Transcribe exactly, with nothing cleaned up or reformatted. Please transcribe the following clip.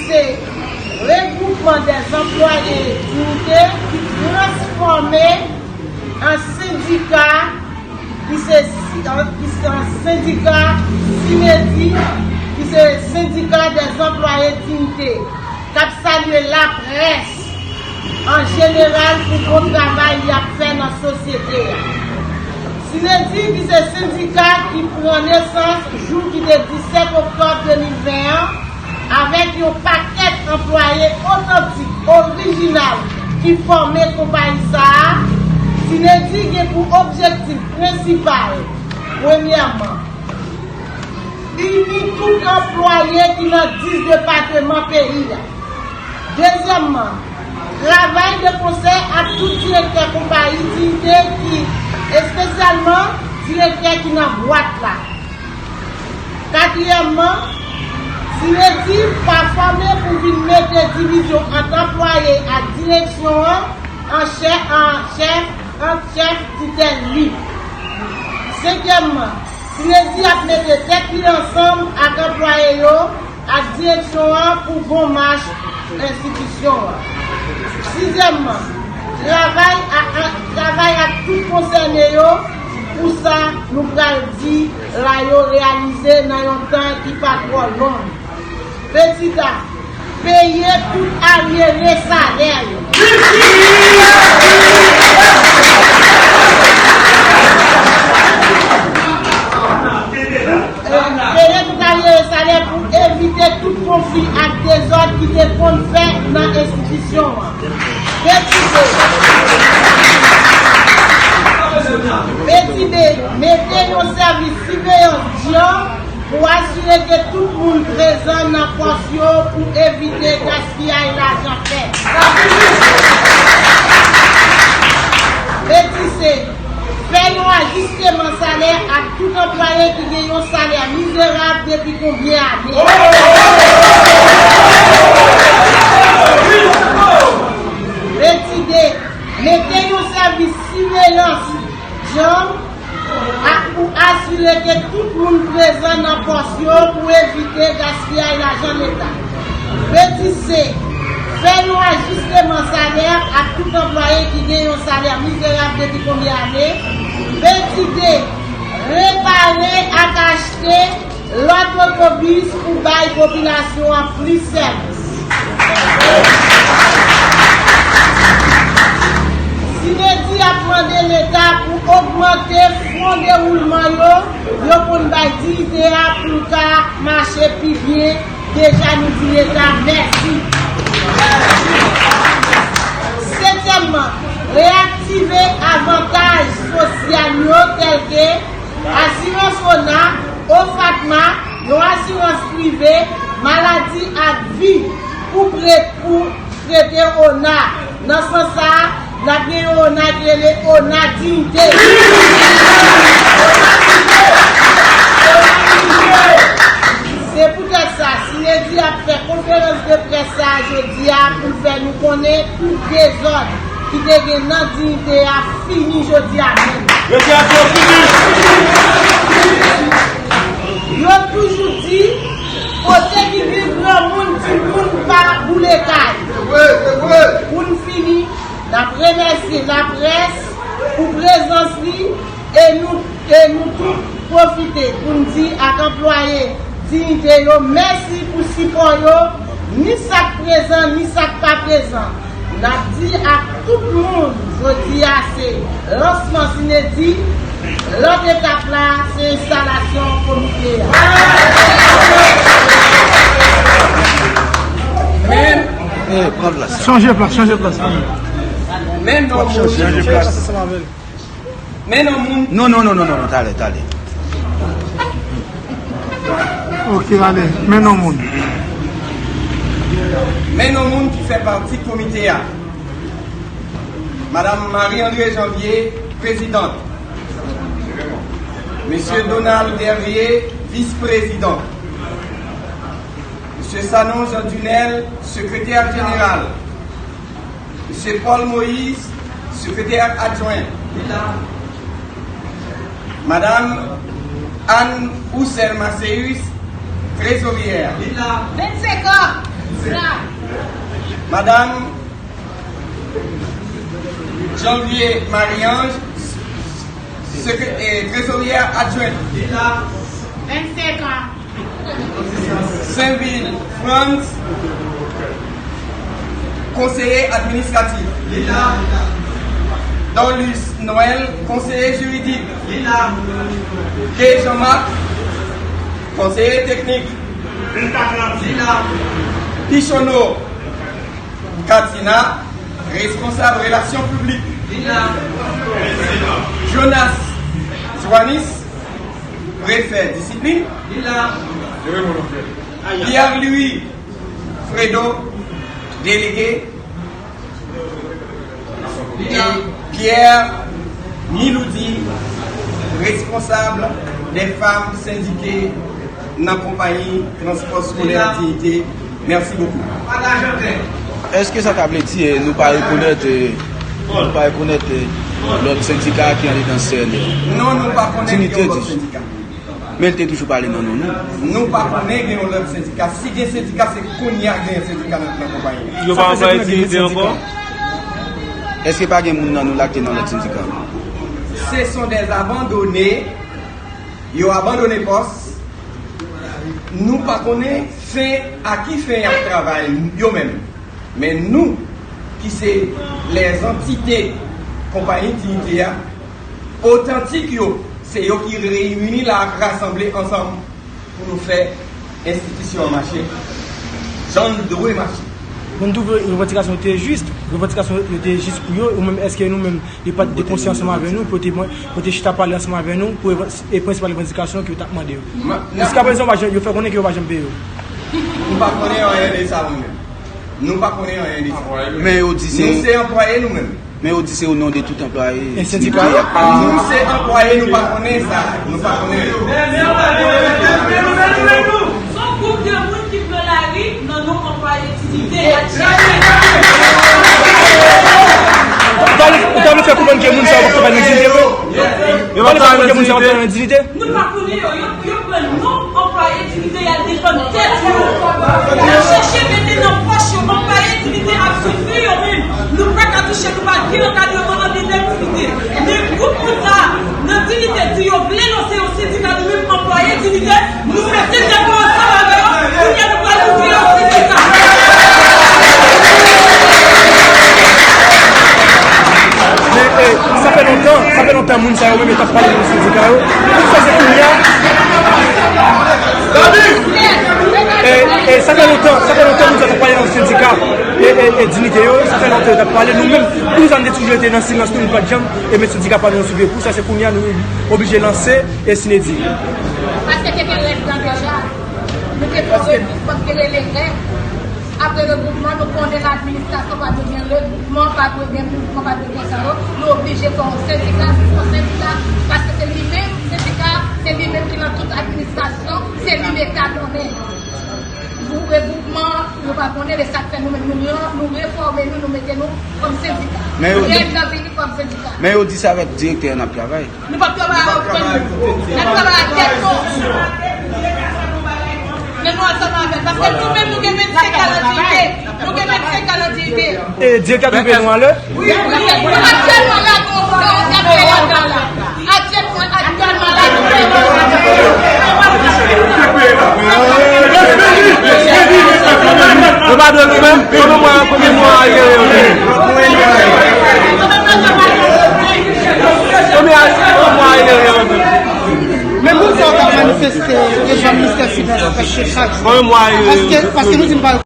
Se Regwoupman dèz Anplwaye Diyite ki transfòme an sendika ki se, ki se an sendika Sinedi, ki se Sendika dèz Anplwaye Diyite, k ap salye laprès an jeneral pou bon travay y ap fè nan sosyete a. Sinedi, ki se sendika ki pran nesans jou ki te disèt oktòb de mil ven an, avèk yon pakèt anplwaye otantik, orijinal, ki fòme konpayi sa a, Sinedi gen pou objektif prensipal, premyèman, ini tout anplwaye ki nan dis depatman peyi a. Dezyèmman, travay de konsèy ak tout direktè konpayi Diyite ki, espesyalman direktè ki nan bwat la. Katriyèmman, Sinedi pa fòme pou vin mete divizyon ant anplwaye ak direksyon an an chè, an chèf, ant chèf titèl li. Senkyèmman, Sinedi ap mete tèt li ansanm ak anplwaye yo ak direksyon an pou bon mach enstitisyon an. Sizyèmman, travay a, a, travay ak tout konsène yo pou sa nou pral di la yo reyalize nan yon tan ki pa twò long. Petit A, peye tout aryere salè yo. Peye tout aryere salè pou evite tout konfli ak dezòd ki te konn fèt nan enstitisyon an. Petit B. Petit B, mete yon sèvis siveyans djanm pou asire ke tout moun prezan nan pòs yo pou evite gaspiyay lajan fèt. Petit C, fè yon ajisteman salè ak tout anplwaye ki gen yon salè mizerab depi konbyen ane. Petit D, mete yon sèvis siveyans djanm ak pou asire ke tout moun prezan nan pòs yo pou evite gaspiyay lajan Leta. Petit C, fè yon ajisteman salè ak tout anplwaye ki gen yon salè mizerab depi konbyen ane. Petit D, repare ak achte lòt otobis pou bay popilasyon an plis sèvis. Sinedi ap mande Leta pou ogmante fon dewoulman yo, yo konn bay diyite a pou l ka mache pi byen. Deja nou di Leta mèsi. Setyèmman, reyaktive avantaj sosyal yo tèlke asirans ona, OFATMA, yon asirans prive, maladi ak vi pou pre-, pou trete ona. Nan sans sa a, n ap gen yon ona ki rele ona diyite. Se poutèt sa, Sinedi ap fè konferans de près sa a jodi a pou l fè nou konnen tout dezòd ki te gen nan diyite a fini jodi a menm. Yo te ap yo fini. Yo toujou di, kote ki gen granmoun, timoun pa boule kay. Se vre, se vre. Pou n fini, n ap remèsye laprès pou prezans li e nou, e nou tout pwofite pou n di ak anplwaye Diyite yo mèsi pou sipò yo, ni sa k prezan, ni sa k pa prezan. N ap di ak tout moun, jodi a se lansman Sinedi, lòt etap la se enstalasyon komite a. Men, eh, pran plas la. Chanje plas, chanje plas. Men non, chanje plas. Men non moun. Non, non, non, non, non, non, talè, talè. Ok, ale, men non moun. Men non moun ki fè pati komite a. Madam Marie André Janvier, prezidant. Mesye Donald Dervier, vis-prezidan. Mesye Sanon Jean Dunel, sekretè jeneral. Mesye Paul Moïse, sekretè adjwen. Li la. Madam Anne Roussel Macéus, trezoryè. Li la. Vennsenk an. Madanm Janvier Marie-Ange, sekrè-, eh, trezoryè adjwent. Li la. Vennsenk an. Sainvil Frantz, konseye administratif. Li la. Dorlus Noël, konseye jiridik. Li la. Gay Jean Marc, konseye teknik. Li la. Pichono Katina, responsab relasyon piblik. Li la. Jonas Joannis, prefè disiplin. Li la. Pierre Louis Fredo, delege. E Pierre Miloudi, responsab dè fanm sendike nan konpayi transpò skolè Dignité. Mèsi bokou. Èske sa ta vle di, eh, nou pa rekonèt, eh, nou pa rekonèt, eh, lòt sendika ki andedan C N L? Non, nou pa konnen gen lòt sendika. Men l te toujou pale nan non nou. Nou pa konnen gen yon lòt sendika. Si gen sendika, se kounye a gen sendika nan, nan konpayi. Yo pa anplwaye Dignité ankò? Èske pa gen moun nan nou la ki te nan lòt sendika? Se son dè abandone. Yo abandone pòs. Nou pa konnen fen, a ki fen y ap travay, yo menm. Men nou, ki se lèzantite konpayi Dignité a, otantik yo, se yo ki reyini la, rasanble ansanm pou nou fè enstitisyon an mache jan l dwe mache. Moun twouve revandikasyon yo te jis, revandikasyon yo te jis pou yo, ou menm, èske nou menm, yo pa t dekonsye ansanm avè nou, pou yo te, pou yo te chita pale ansanm avè nou, pou revan-, e prensipal revandikasyon ke yo t ap mande yo? Jiska prezan, yo pa janm, yo fè konnen ke yo pa janm peye yo. M pa konnen anyen de sa, mwen menm. Nou pa konnen anyen de sa. Men yo di se... Nou se anplwaye nou menm. Men yo di se o non de tout anplwaye. E sendika yo? Nou se anplwaye, nou pa konnen sa. Nou pa konnen. Se yon gwoup de moun ki pran lari nan non anplwaye Dignité. Ou ta vle, ou ta vle fè konprann ke moun sa yo p ap travay nan Dignité vre? Ou ta vle fè konprann ke moun sa yo p ap travay nan Dignité? Nou pa konnen yo, yo, yo pran non anplwaye Dignité, y al defann tèt yo. Y al chèche mete nan pòch yo, anplwaye Dignité ap soufri yo menm. Nou pa ka touche, nou pa gen ankadreman andedan Dignité. Men gwoup moun sa, nan Dignité, di yo vle lanse yon sendika, nou menm anplwaye Dignité, nou mete tèt nou ansanm avè yo, kounye a nou pral ouvri yon sendika. Men, eh, sa fè lontan, sa fè lontan moun sa yo menm yo t ap pale nan sendika yo. Poukisa se kounye a? Eh, eh, sa fè lontan, sa fè lontan moun sa t ap pale nan sendika e, e, e Dignité yo, sa fè lontan yo t ap pale. Nou menm, poukisa nou te toujou rete nan silans nou, nou pa t janm e met sendika pa nou sou pye? Poukisa se kounye a nou oblije lanse e Sinedi? Paske te gen règ lan deja. Nou te fè yon regwoupman, te rele règ. Apre regwoupman, nou konnen ladministrasyon pa dwe gen regwoupman, pa dwe gen mouvman, pa dwe gen sa yo. Nou oblije fè yon sendika, jis yon sendika, paske se li menm, sendika, se li menm ki nan tout administrasyon, se li Leta konnen. Pou regwoupman, yo pa konnen, e sa k fè nou menm, nou, nou refòme nou, nou mete nou kòm sendika. Men yo di, règ lan vini kòm sendika. Men yo di se avèk direktè a n ap travay. Nou p ap travay ak okenn moun. N ap travay ak tèt nou. Men nou ansanm avè l. Paske nou menm, nou gen vennsenk an nan Dignité. Nou gen vennsenk an nan Dignité. E direktè twouve nou anlè? Wi, wi. Nou aktyèlman la, nou, nou, n ap fè ladan la. Aktyèlman, aktyèlman la, nou fè ladan. Yo pa dwe nou menm? Konbyen mwa, konbyen mwa a ye yo? Konbyen a, konbyen mwa a ye yo? Men moun sa yo k ap manifeste devan ministè finans prèske chak jou. Konbyen mwa a ye yo? Paske, paske nou di n pa